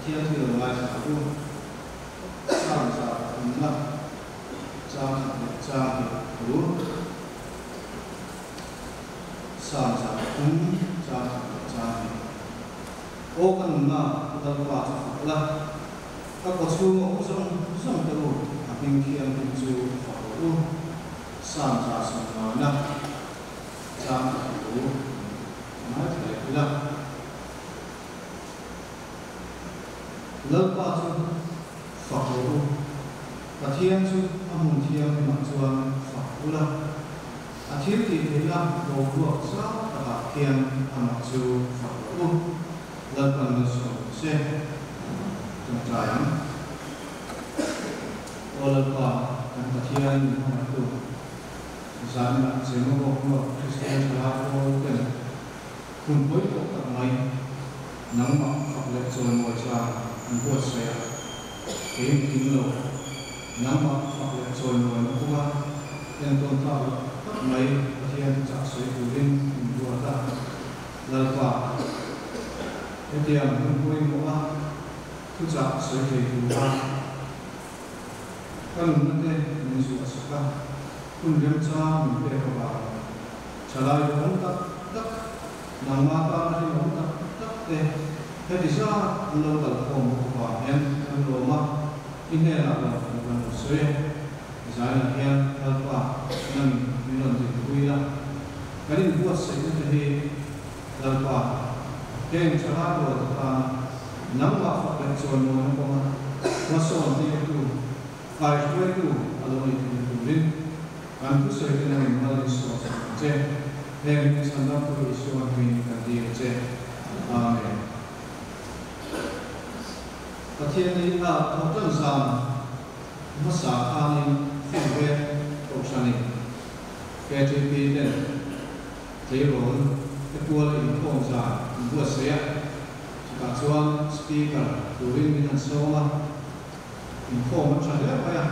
Pathian thu lo ngaithla ang u. Psalm 103na chang khat leh chang hnih thu. Psalm 103 chang khat leh chang hnih. Aw ka nunna Lalpa chu fak la, ka kawchhung a awm zawng zawng te u, a hming thianghlim chu fak rawh u. Psalm 150na chang khat thu ngaithla leh ila. Lalpa chu fak rawh u, Pathian chu a hmun thianghlimah chuan fak ula, a thil tih theihna boruak zau takah khian amah chu fak rawh u, Lalpan malsawm rawh se. Tawngtai ang. Aw Lalpa, kan Pathian min hmangaihtu, zaninah Chemawbawk North Kristian Thalai Pawl ten Hun pawimawh tak mai, nangmah fak leh chawimawi chang an buatsaih a, kei mi tling lo, nangmah fak leh chawimawina kawnga entawn tlak loh tak mai Pathian chah sawi turin min ruat a, Lalpa, hetiang hun pawimawha thuchah sawi thei tura ka nunna te min zuah sak a, hun remchang min pek avangin. Thalai duhawm tak tak, nangma tana hlimawm tak tak te heti zat an lo kal khawm bawk avang hian kan lawm a, i hnenah lo kan rawn lo sawi e. Zainah hian Lalpa nangin min rawn dinpui la, kan inbuatsaihna te hi Lalpa heng thalai rual te tana nangmah fak leh chawimawina kawnga hmasawn tirtu, kaihruaitu a lo nih theihna turin Kan thusawi te nangin mal in sawm sak ang che. Heng hi Chhandamtu Isua hmingin kan dil a che. Amen. Pathian hi a thawhtan zan hmasa khanin Finveng Kohhranin KTP ten tleirawl te pual inkhawm zan an buatsaih a, chutah chuan Speaker turin min han sawm a. Inkhawm a tha hle mai a,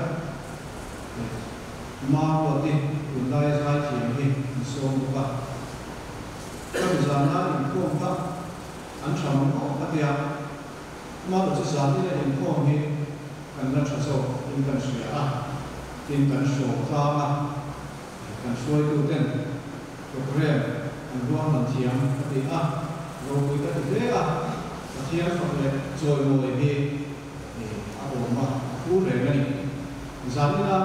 Maruati tunlai zaithiam hi an sawm bawk a. Khami zana inkhawm kha an tha mang awk a tia, Maruat chu zanina inkhawm hi kan la tha zawk in kan hria a, tin kan hrawm tlang a, kan hruaituten programme an ruahman thiam ka ti a, ropui ka ti hle a, Pathian fak leh chawimawi hi A awm a, a fu reng a ni. Zanina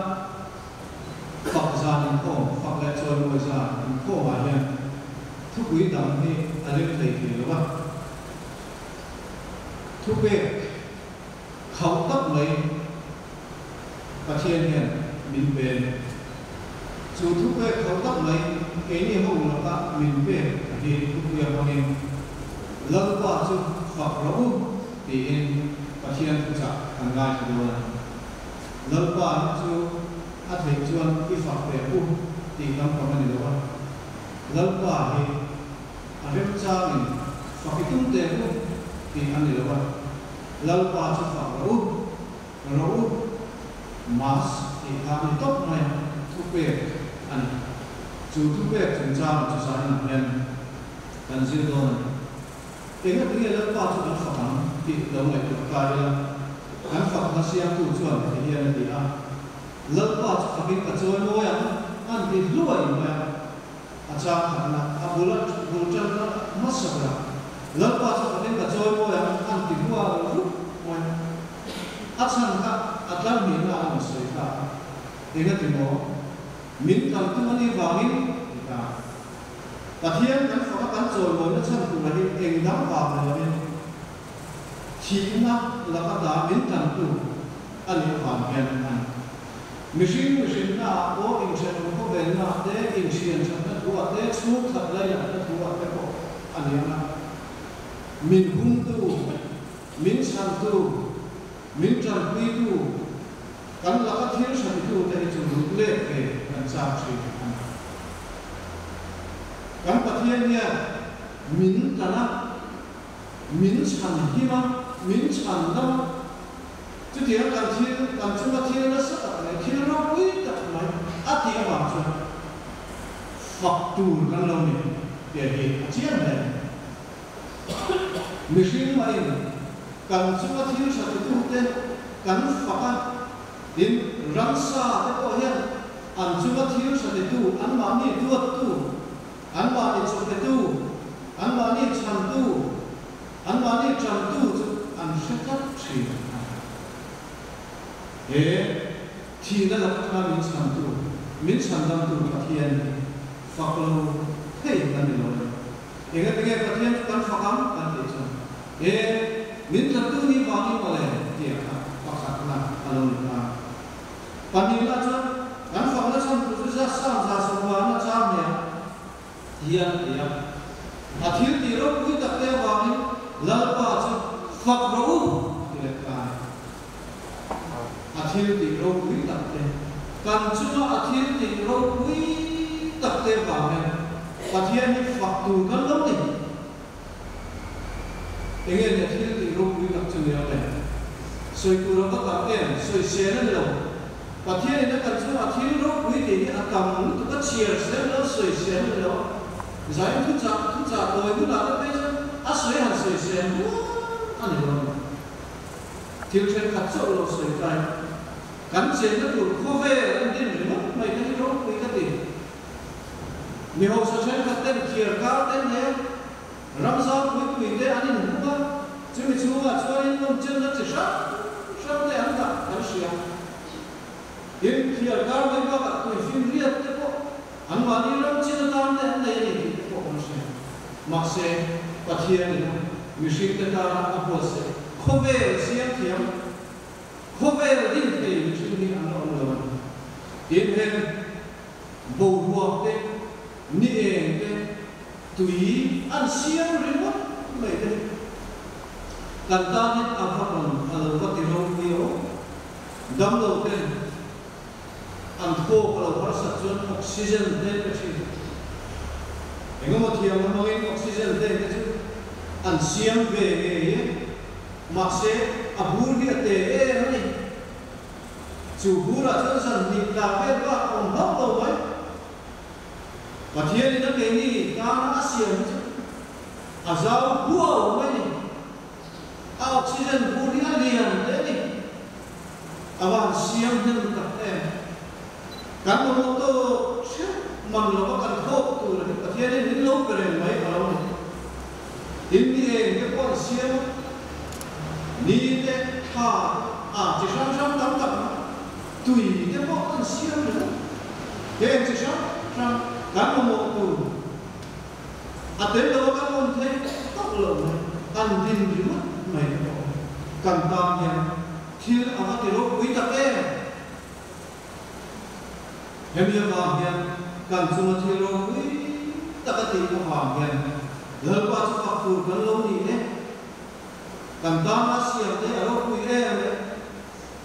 fak zan inkhawm, fak leh chawimawi zan inkhawmah hian thupui dang hi a lem hlei thei lo a. Thupek khauh tak mai Pathian hian min pe a ni. Chu thupek khauh tak mai keini ho laka min pek hi thupui a hmangin Lalpa chu fak rawh u. Tiin Pathian thuchah kan ngaithla dawn a. Lalpa hi chu a theih chuan i fak ve u tih lampang a ni lo a. Lalpa hi a remchangin fak i tum teh u tih a ni lo a. Lalpa chu fak rawh u, rawh u, mas tih kha a ni tawp mai a, thupek a ni. Chu thupek chungchangah chu zainah hian kan zir dawn a ni. Engati nge Lalpa chu kan fak ang tih lo ngaihtuah ta ila, kan fak hla siamtu chuan heti hian a ti a, Lalpa chu fakin ka chawi mawi ang, an ti hluai mai a, a chang khatna, a bul a bul tanna hmasa berah, Lalpa chu fakin ka chawi mawi ang, an ti hluai rup mai a. A chhan kha a tlar hnihna a rawn sawi ta a, engati maw? Min tlan tum a nih vangin ti ta. Pathian kan fak a kan chawimawina chhan tura hi eng dang vang ni lovin thihna laka ta min tlantu a nih avang hian a ni. Mihring mihrinna ah pawh inthenawm khawvelna ah te, inthian thatna thu ah te, chhungkhat lainatna thu ah te pawh a ni ang a. Min humtu, min chhantu, min tanpuitu, Kan laka thil tha titute hi chu ruk let ve kan chak thin a ni. Kan Pathian hian min tlan a, min chhan him a, min chhan dam a. Chutiang kan thil, kan chunga thil nasa tak mai, thil ropui tak mai a tih avang chuan fak tur kan lo ni tih hi a chiang hle. Mihring mahin. Kan chunga thil tha titute kan fak a, tin, ramsa te pawh hian an chunga thil tha titu, anmahni duattu, anmahni chawpetu, anmahni chhantu, anmahni tantu chu an hre tlat thin a. He thihna lak atanga min chhantu, min chhandamtu Pathian hi fak lo thei kan ni lo e. Engati nge Pathian chu kan fak ang kan tih chuan, E, min tlattu hi vangin mawle tih kha pakhatna a lo ni ta. Pahnihna chuan kan fakna chhan tur chu za sang za sawmvana chang nia hian a ti a. A thil tih ropui tak te avangin Lalpa chu fak rawh u a ti leh ta a ni. A thil tih ropui tak te, kan chunga a thil tih ropui tak te avangin Pathian hi fak tur kan lo ni. Enge nia thil tih ropui tak chu nia le? Sawi tur a va tam em? Sawisel a ni lo. Pathianin a kan chunga a thil ropui tih hi a tam lutuk a chhiar sel lo, sawisel a ni lo. Zain thuchah thuchah tawi hunah te phei chuan a sawi han sawisel rual a ni lo. Thil thenkhat chauh lo sawi tlai kan chenna tur khawvel an din ringawt mai kha hi ropui ka ti. Mi hausa thenkhat ten thiar kar te nen ramzau pui pui te an inhung a, chumi chhungah chuanin nawmchenna chi hrang hrang te an dah kan hria. Tin, thiar kar mai bakah tuifim riat te pawh anmahni ram chin atan te an nei a ni tih te pawh kan hria. Mahse, Pathianin mihringte tana a buatsaih khawvel siam thiam, khawvel din thei mihring hi an la awm lo a ni. Tin, heng boruak te, ni eng te, tui an siam ringawt mai te hi kan tan hian a va rawn a lo va ti ropui aw. Damlo ten an thawk a lo harsat chuan oxygen hnen ka thin. Engemaw thiam a hmangin oxygen hnen te chu an siam ve ngei e. Mahse, a bur hi a te em a ni. Chu burah chuan zan hnih tla vel bak a awm hauh lo mai. Pathianin a keini tana a siam hi chu a zau huau mai ni. A oxygen bur hi a lian hle a ni. A van siam hnem tak em. Kan mamawh tawk hreuh man lova kan thawk tur hi Pathianin min lo pe reng mai a lo ni. Tin ni eng te pawh an siam a, ni te, thla te, a chi hrang hrang tam tak a, tui te pawh an siam reng a. Heng chi hrang hrang kan mamawh tur A tel lo a kan awm thei tawh lo mai, an din ringawt mai te pawh hi kan tan hian thil a va ti ropui tak em? Hemi avang hian kan chunga thil ropui tak a tih avang hian Lalpa chu fak tur kan lo ni e. Kan tana siam te a ropui em e.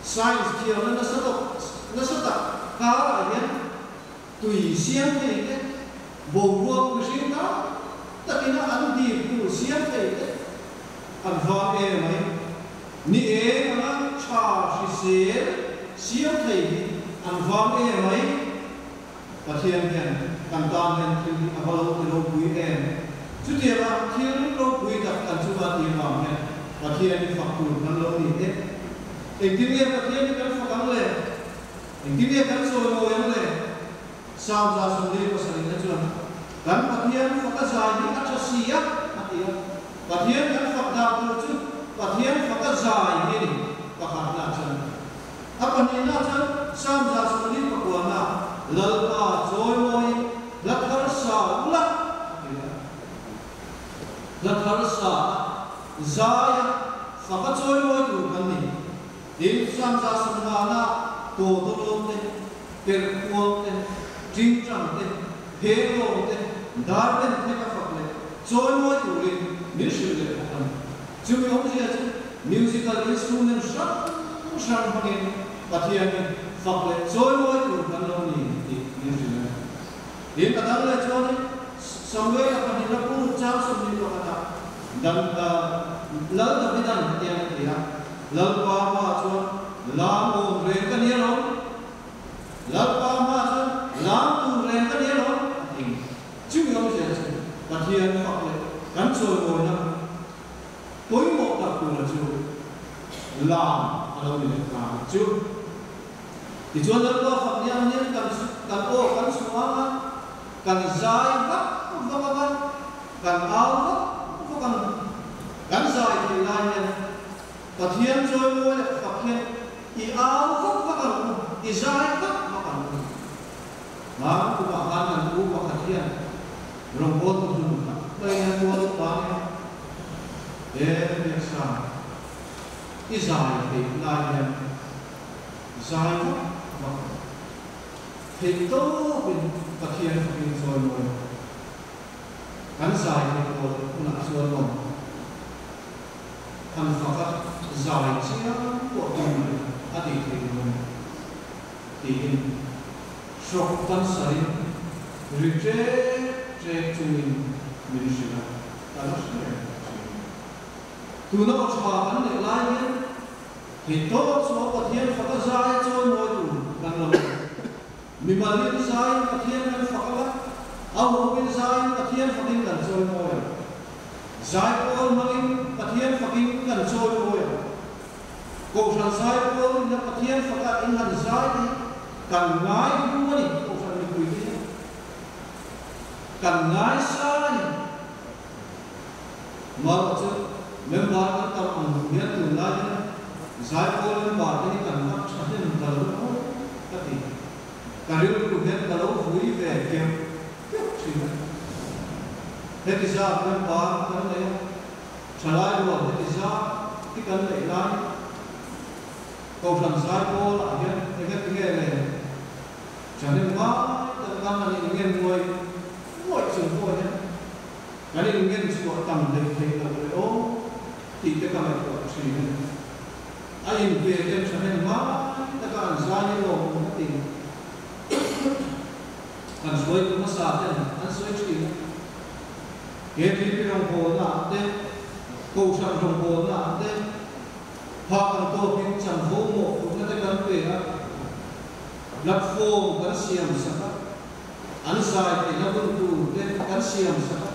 Science thiamna nasa tawk nasa tak karah hian Tui siam thei te, boruak mihring tam takina an dip tur siam thei te an vang em mai. Ni eng anga tha hrisel siam thei hi an vang em mai. Pathian hian kan tan hian thil hi a va lo ti ropui em. Chutianga thil ropui tak kan chunga ti vang hian Pathian hi fak tur kan lo ni e. Engtin nge Pathian hi kan fak ang le? Engtin nge kan sawi mawi ang le? Psalm 147 na chuan, Kan Pathian faka zai hi a tha si a, a ti a. Pathian kan fak dan tur chu Pathian faka zai hi a ni, pakhatna chuan. A pahnihna chuan Psalm 149 na, Lalpa chawi mawiin hla thar sa ula, a ti a. Hla thar sa a, zai a, faka chawi mawi tur kan ni. Tin, Psalm 150 tawtawlawm te, perhkuang te, tingtang te, phenglawng te, darben te ka fak leh chawimawi turin min hrilh leh bawk a ni. Chumi awmzia chu musical instrument hrang hrang hmangin Pathian hi fak leh chawimawi tur kan lo ni tih min hrilh a ni. Tin, a dang leh chuanin Samuela pahnihna puruk chang 21ah Dan Lal Davidan hetiang a ti a, Lalpa hmaah chuan lam awm reng ka ni alawm, Lalpa hmaah chuan lam tur reng ka ni alawm, a ti. Chumi awmzia chu Pathian fak leh kan chawimawina pawimawh tak tura chu Lam a lo ni leh ta ang chu. Tichuan Lalpa fak niang hian kan kan aw kan chhuang a, kan zai vak vak ang a, kan au vak vak ang. Kan zai theih lai hian Pathian chawimawi leh fak hian i au vak vak ang u, i zai vak vak ang u. Hmang kumah khan kan u pakhat hian rawngbawltu hlun khat mai hian tual upa nia he biaksa i zai theih lai hian zai vak vak ang. Theih tawpin Pathian fakin chawimawi kan zai theih tawh loh hunah chuan maw? Han fak a, zai chiang pawh tum mai a tih theih lo a ni, tiin hrawk cancer-in ri ṭek ṭek chungin min hrilh a, ka la hre reng thin. Tuna aw ṭha kan neih lai hian theihtawp chhuah Pathian fak a zai a chawi mawi tur kan lo ni. Mimalin zaiin Pathian kan fak ang a, a huhawin zaiin Pathian fakin kan chawi mawi ang. Zaipawl hmangin Pathian fakin kan chawi mawi ang. Kohhran zaipawl ina Pathian faka in han zai te hi kan ngai hu a ni, Kohhran mipui te hian kan ngai sang a ni. Marawh chu member kan tam ang hu hian tunlai hian zaipawl member te hi kan vak tha hnem ta lo maw ka ti. Ka rilru hian ka lo vui ve keuh keuh thin a. Heti zat member kan nei a, thalai rual heti zat hi kan neih lai Kohhran zaipawl ah hian engatinge le thahnem ngai tak kan han inngen nguai nguai chung pawh hian Kan inngen chhuah tam hleih theih loh leh aw tih te ka ngaihtuah thin a ni. A inpe ten thahnem ngai taka an zai hi lawmawm ka ti. Kan hruaitu hmasa ten an sawi thin a. KTP rawngbawlna ah te, Kohhran rawngbawlna ah te, phak ang tawkin chanvo mawhphurhna te kan pe a, platform kan siam sak a. An zai theihna hun tur te kan siam sak a,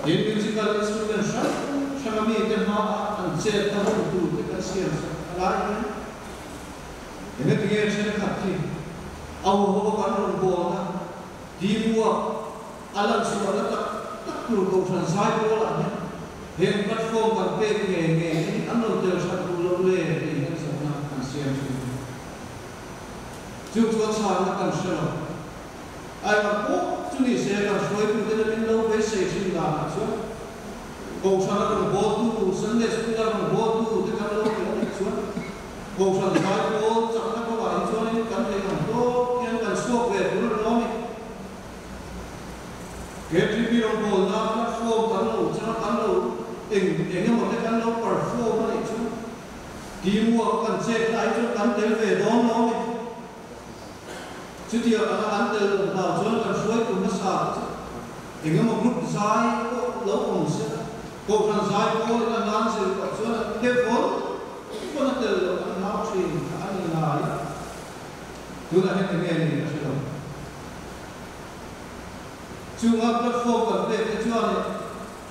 he musical instrument hrang hranga mite hmaah an chetna hun tur te kan siam sak a lai hian engatinge thenkhat hi a huho kan rawn bawlna teamwork a lan chhuahna tak tak tur Kohhran zai pawlah hian heng platform kan pek ngei ngei te hi an rawn tel that duh loh le tih hian zawhna an siam thin. Chu chuan chhanna kan hre lo. Aimak pawh chu ni se kan hruaitute na min lo beisei thin danah chuan Kohhran a rawn bawltu, Sunday School a rawn bawltu te kan lo tel anih chuan Kohhran zai pawl chakna kawngah hi chuanin kan theih ang tawk hian kan chhuak ve tur a ni awm i. KTP rawngbawlna platform kan lo chang a, kan lo eng eng emaw te kan lo perform anih chuan Teamwork kan chet lai chuan kan tel ve dawn lo a ni. Chutiang anga an tel loh hlau chuan kan hruaitu hmasa te chu engemaw group zai pawh lo awm se la, Kohhran zai pawlin a hlan zir pawh chuan an phe vawn vawn a tel loh an hlau thin kha a ni ngai a. Tunah hian enge ni ka hre lo. Chunga platform kan pek te chuan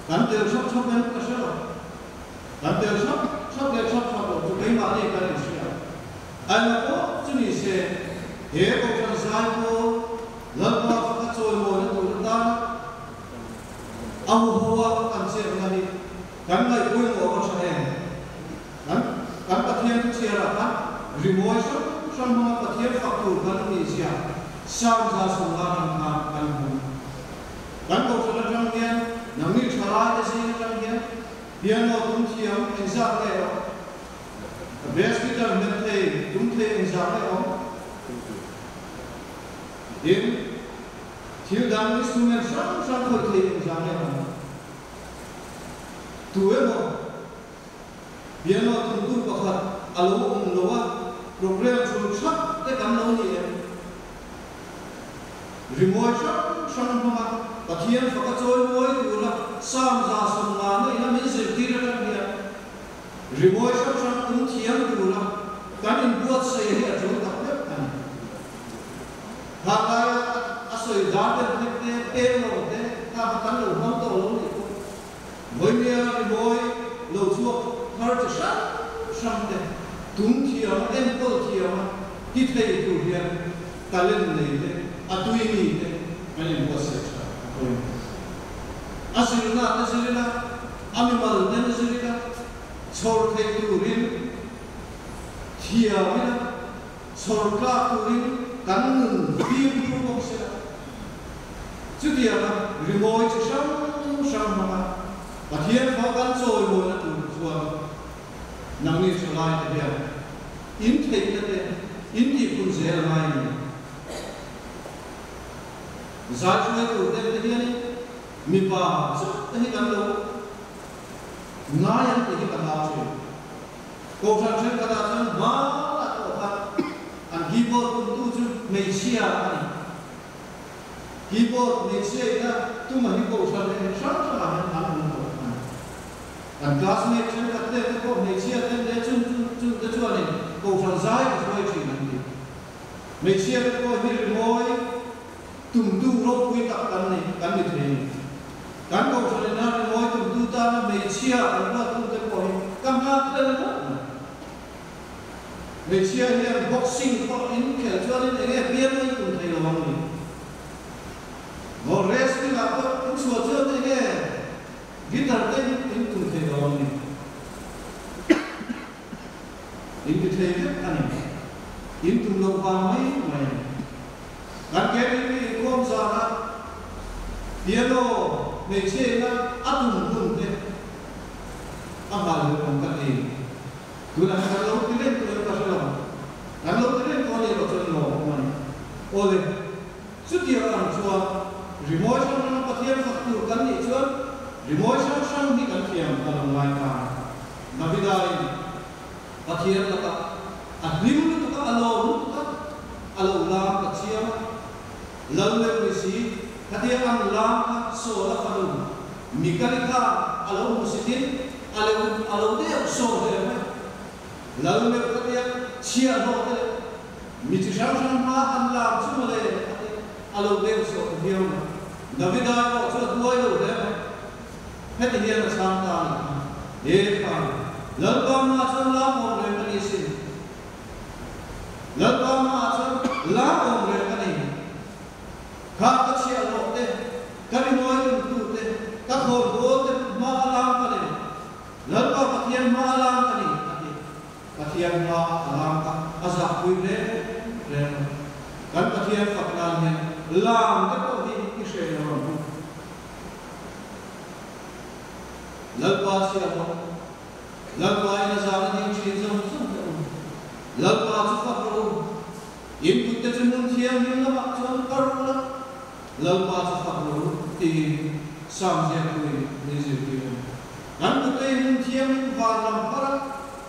kan tel thap thap em ka hre lo. Kan tel thap thap leh thap thap loh chu keimahni kan inhria. Aina pawh chu ni se, he Kohhran zai pawl Lalpa faka chawimawina tur atana a huho a kan chetna hi kan ngaihpawimawh a va tha em? Kan kan Pathian thu chhiarah khan rimawi hrang hrang hmanga Pathian fak tur kan nih zia Psalm 150 atang khan kan hmu. Kan Kohhran atang hian nangni thalaite zing atang hian Piano tum thiam engzat nge awm? Bass guitar hmet thei tum thei engzat nge awm? Tin, thil dang instrument hrang hrang khawih thei engzat nge awm? Tu emaw piano tumtu pakhat a lo awm lo a, program thul thap te kan lo ni em? Rimawi hrang hrang hmanga Pathian faka chawimawi tura Psalm 150 na ina min zirtir atang hian rimawi hrang hrang um thiam tura kan inbuatsaih hi a tul tak meuh a ni. Hmanlaia a sawi dar deuh hlek te, peng lo te kha kha kan lo hmang tawh lo nih pawh vawimia rimawi lo chhuak thar chi hrang hrang te. Tum thiam a, enkawl thiam a, ti thei tur hian talent nei te, a tui mi te kan inbuatsaih tha a pawimawh. A zirna te zir ila, a mimal ten zir ila, chhawr thei turin thiam ila, chhawr tlak turin kan nun fimkhur bawk sela. Chutianga rimawi chi hrang hrang hmanga Pathian fa kan chawimawina tur chuan nangni thalaite hian in theihna te in tihpun zel a ngai a ni. Zai hruai tur te te hianin mipa chauh te hi kan lo ngai ang tih hi ka hlau thin. Kohhran thenkhatah chuan hmanah pawh khan an keyboard tumtu chu hmeichhia a ni. Keyboard hmeichhia ina tuma hi kohhran eng hrang hrangah hian an awm tawh a ni. Kan classmate thenkhat te te pawh hmeichhia te leh chung chung chung te chuanin kohhran zai ka hruai thin an ti. Hmeichhia te pawh hi rimawi tumtu ropui tak kan ni kan ni thei a ni. Kan kohhran ina rimawi tumtu tana hmeichhia an ruat hun te pawh hi ka nghak hlel ngawt mai. Hmeichhia hian boxing pawh in khelh chuanin eng nge piano in tum thei lo ang ni? Maw wrestling ah pawh in chhuah chuan eng nge guitar te in tum thei lo ang ni? In ti thei vek a ni. In tum loh vang mai mai a ni. Kan KTP inkhawm zana piano hmeichhia ina a tum hun te a nghal leh awm ka ti. Tunah hian kan lo ti reng tawh em ka hre lo. Kan lo ti reng tawh a nih erawh chuan lawm awm a ni. Awle, chutiang ang chuan rimawi hrang hranga Pathian fak tur kan nih chuan rimawi hrang hrang hi kan thiam ka lo ngai ta. Davida-in Pathian lakah a hlim lutuk a, a lawm lutuk a, a lo lam ta chiam a. Lal meuh ni si, khatia an lam kha Saul a fanu Mikali khan a lo hmusitin a lo a lo deuh sawm hle mai. Lal meuh khatia chhiahhlawh te leh mi chi hrang hrang hma an lam chu mawle a ti a lo deuh sawm ta viau mai. Davida erawh chu a duai lo hle mai. Heti hian a chhang ta a ni kha, He khan Lalpa hmaah chuan lam awm reng ka ni sin. Lalpa hmaah chuan lam awm reng ka ni. Kha ka chhiahhlawh te, ka rimawi tumtu te, ka khawnbawl te hma a lam ka ni. Lalpa Pathian hma a lam ka ni, a ti. Pathian hma a lam kha a zahpui reng reng a. Kan Pathian fak nan hian lam te pawh hi i hre lo ang u. Lalpa chhiahhlawh, Lalpa in a zan a ding thin zawng zawng te u. Lalpa chu fak rawh u. In kutte chu hmun thianghlim lamah chuan kar ula, Lalpa chu fak rawh u, tiin Sam ziaktuin min zirtir a ni. Kan kutte hi hmun thianghlim van lam phar a,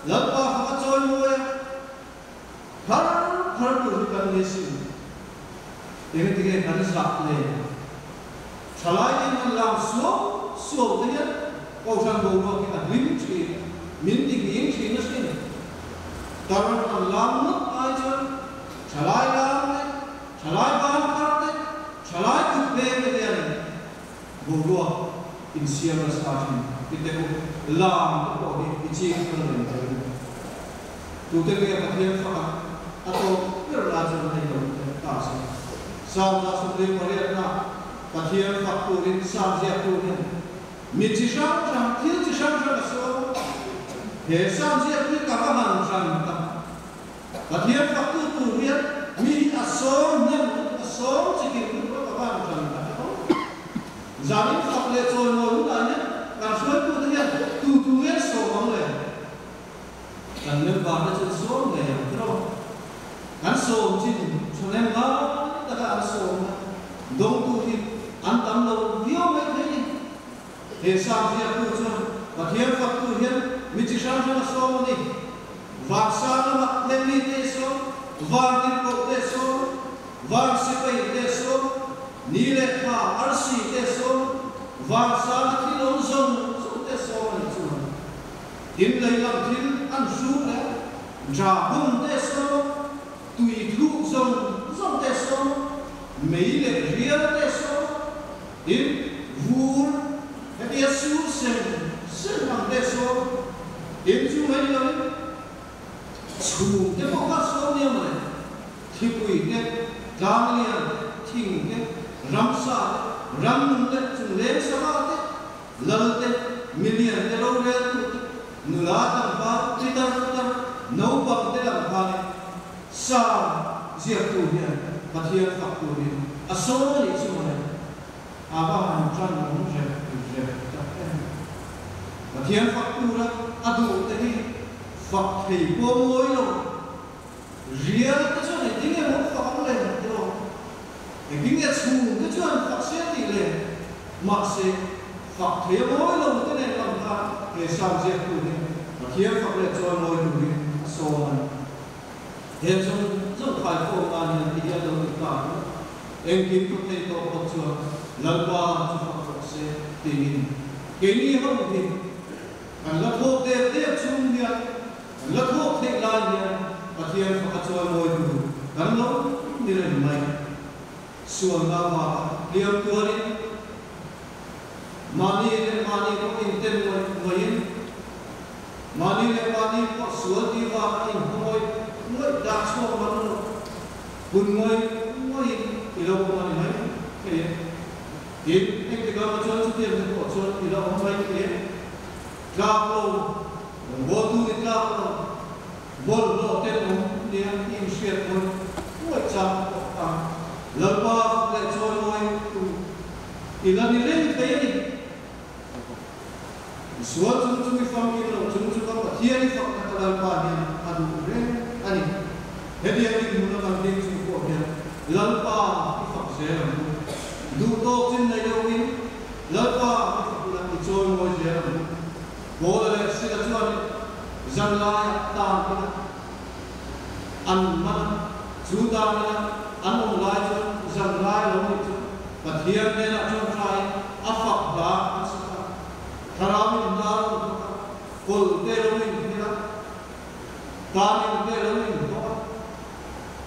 Lalpa fak a chawi mawi a, phar phar tur hi kan ni asin. Engati nge kan zah le? Thalai in han lam suau suau te hian Kohhran boruak hi a hlim thin, min ti nghing thin asin. Tar han lam ngawt ai chuan thalai lam te, thalai ban thar te, thalai kut peng te hianin boruak insiam nasa thin ti teh u, lam te pawh hi i ching thar lem thei u. Tute nge Pathian faka a tawp ber lai chuan hei lo te ta se. Psalm 28 na Pathian fak turin Psalm ziaktu hian Mi chi hrang hrang, thil chi hrang hrang a sawi a. He Psalm ziak hi ka va han hran tak. Pathian faktu tur hian mi hi a sawm hnem lutuk, a sawm chi kim lutuk a, ka va han hran tak e aw. Zanin fak leh chawimawi hunah hian kan hruaitute hian tu tu nge sawm ang le? Kan member te chu an sawm ngei ang tiraw? Kan sawm chin thahnem ngai taka an sawmna dawngtu hi an tam lo viau mai thei ni. He Psalm ziaktu chuan Pathian faktu hian mi chi hrang hrang a sawm a ni. Vansang lamah hlengmi te sawm, van tirhkoh te sawm, van sipai te sawm, ni leh thla arsi te sawm, vansanga thil awm zawng zawng te sawm a ni chuan. Tin lei lam thil an hruk leh dra bum te saw, tui thluk zawng zawng te saw, mei leh rial te saw, tin vur hetia sur sem sem ang te saw, tin chu mai ni loin. Chhum te pawh kha sawn nia mawle, thlipui te, tlang lian te, thing te, ramsa te, rannung leh chungleng sava te, lal te, milian te, roreltu te, nula tlangval, tlitar putar, naupang te lam khanin Psalm ziaktu hian Pathian fak turin a sawm a nih chu mawle. A va han tan awm rep rep tak em! Pathian fak tura a duh te hi fak thei pawh mawi lo. Rial te chuan engtin nge maw fak ang le ti lo? Engtin nge chhung te chuan fak se tih le? Mahse, fak thei a mawi lo te nen lam khan he Psalm ziaktu hian Pathian fak leh chawi mawi turin a sawm a ni. He zawng zawng khaikhawm nan hian ti hian lo ti ta ila, engkim ka thei tawh phawt chuan Lalpa chu fak rawh se tiin keini ho hi kan la thawk dep dep chung hian kan la thawk theih lai hian Pathian faka chawi mawi tur kan lo ni reng mai. Sualna avanga hliam tuarin mahni leh mahni pawh inten ngawih ngawihin, mahni leh mahni pawh sual tih vanga inhawngawih ngawih dah chhuak man lo, hun ngawih ngawihin i lo awm a ni mai thei e. Tin, engtikah maw chuan chutiang te pawh chuan i la awm mai thei e. Tlak lo, rawngbawltu ni tlak lo, bawlhhlawh ten awm nia i inhriat ngawih ngawih chang pawh a Lalpa fak leh chawimawi tu i la ni reng thei a ni. I sual chung chung i famkim loh chung chunga Pathian i fakna ka Lalpa hian a duh reng a ni. Hetiang dinhmun a kan ding chung pawh hian Lalpa i fak zel ang u. Duh tawk chin nei loin Lalpa i fak ula i chawimawi zel ang u. Paula leh Sila chuanin zan laiah tan ila an man a, chu tan ila an awm lai chuan zan lai lo nih chu Pathian hnenah chuan ṭhain a fak hla an sa a, thlarau in hla a rawn thawk a, kawl te lo in hmel a, tan in te lo in hlawh a,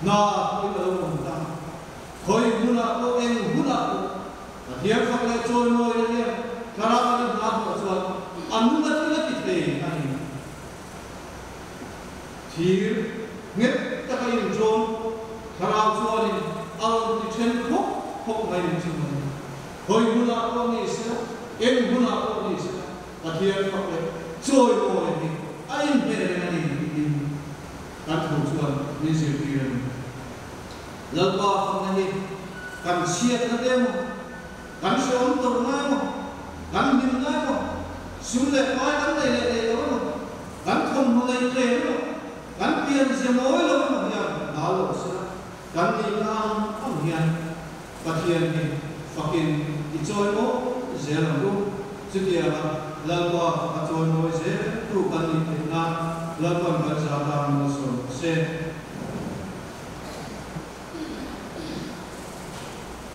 hna pawhin a lo awm ta. Khawi hmunah pawh eng hunah pawh Pathian fak leh chawimawi hian thlarau an inhla thawh chuan a nung a thil a ti thei a ni. Thir nghet taka inṭawm thlarau chuanin a rawn ti ṭhen khawp khawp mai ni chu mai. Khawi hmunah pawh ni sela, eng hmunah pawh ni sela, Pathian fak leh chawimawi hi a inhmeh reng a ni tiin kan thu chuan min zirtir a ni. Lalpa fakna hi kan chhiatna te emaw, kan hrehawm tawrhna emaw, kan hlimna emaw, sum leh pai kan nei leh nei lo emaw, kan thawmhnaw nei tlem emaw, kan pianzia mawi lo emaw hian dal lo sela, kan nihna ang ang hian Pathian hi fakin i chawimawi zel ang u. Chutianga Lalpa faka chawimawi zel tu kan nih theih nan Lalpa'n kan zah tan malsawm se.